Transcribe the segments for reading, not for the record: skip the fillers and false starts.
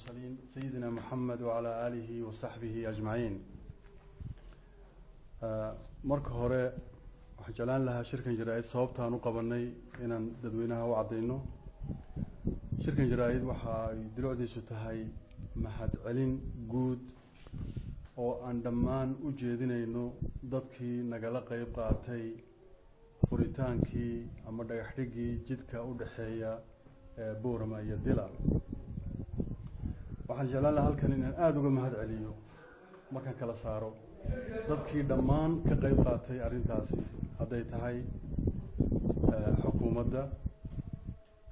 المرسلين سيدنا محمد وعلى آله وصحبه أجمعين. Marka hore waxaan jeclaan lahaa shirkan jaraa-id sababtaan u qabanay inaan dadweynaha u caddayno. Shirkan jaraa-id waxa ay dilucdiisu tahay mahadcelin guud oo aan dhammaan u jeedinayno dadkii nagala qeyb qaatay furitaankii ama dhagax dhigii jidka u dhexeeya Boorama iyo Dila. Waxaan jeclaan lahaa halkan inaan aada uga mahad celiyo, markaan kala saaro, dadkii dhammaan ka qeyb qaatay arrintaasi, hadday tahay xukuumadda,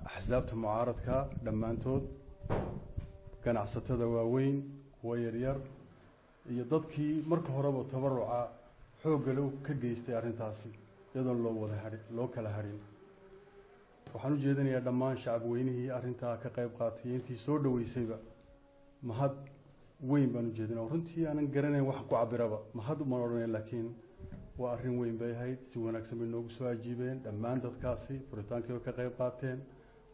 axsaabta mucaaradka dhammaantood, ganacsatada waaweyn, kuwa yaryar, iyo dadkii marka horeba tabaruca xooggale ka geystay arrintaasi, iyadoon loo wada hadhin, loo kala hadhin. Waxaan u jeedinayaa dhammaan shacab weynihii arrintaa ka qeyb qaatay, intii soo dhaweysayba, mahad weyn baan ujeedinaya. Runtii aanan garanayn wax ku cabiraba, mahad umaan odhanay, laakiin waa arrin weyn bay ahayd. Si wanaagsan bay noogu soo ajiibeen dhammaan dadkaasi, furitaankii way ka qeyb qaateen,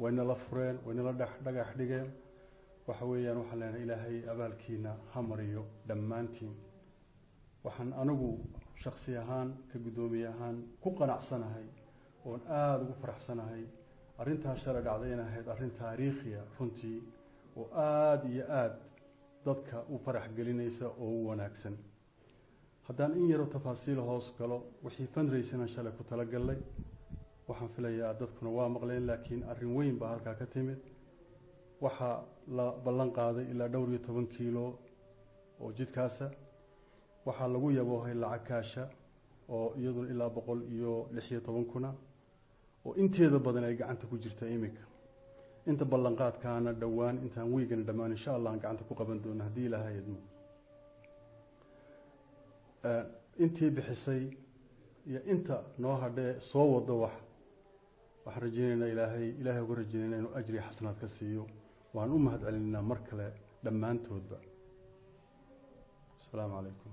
wayna la fureen, wayna la dhagax dhigeen. Waxa weeyaan waxaan leenahay Ilaahay abaalkiina ha mariyo dhammaantiin. Waxaan anigu shaksi ahaan ka guddoomiye ahaan ku qanacsanahay oon aada ugu faraxsanahay arrintaas shalay dhacday inay ahayd arrin taariikhiya runtii, oo aada iyo aada dadka u farax gelinaysa oo u wanaagsan. Haddaan in yaroo tafaasiil hoos galo wixii fundraising shalay ku talagalnay, waxaan filayaa dadkuna waa maqleen, laakiin arrin weyn baa halkaa ka timid. Waxaa la ballan qaaday ilaa dhowr iyo toban kiilo oo jidkaasa. Waxaa lagu yaboohay lacag kaasha oo iyaduna ilaa 116,000, oo inteeda badan ay gacanta ku jirta iminka. Inta ballanqaadkaana dhowaan, intaan wiigana dhammaan, insha Allah aan gacanta ku qaban doono haddii Ilaahay idmo. Intii bixisay iyo inta noo hadhee soo wado, waxaan rajeynaynaa Ilaahay uga rajeynayna inuu ajri xasanaad ka siiyo. Waan u mahad celinaynaa mar kale dhammaantoodba. Asalaamu calaykum.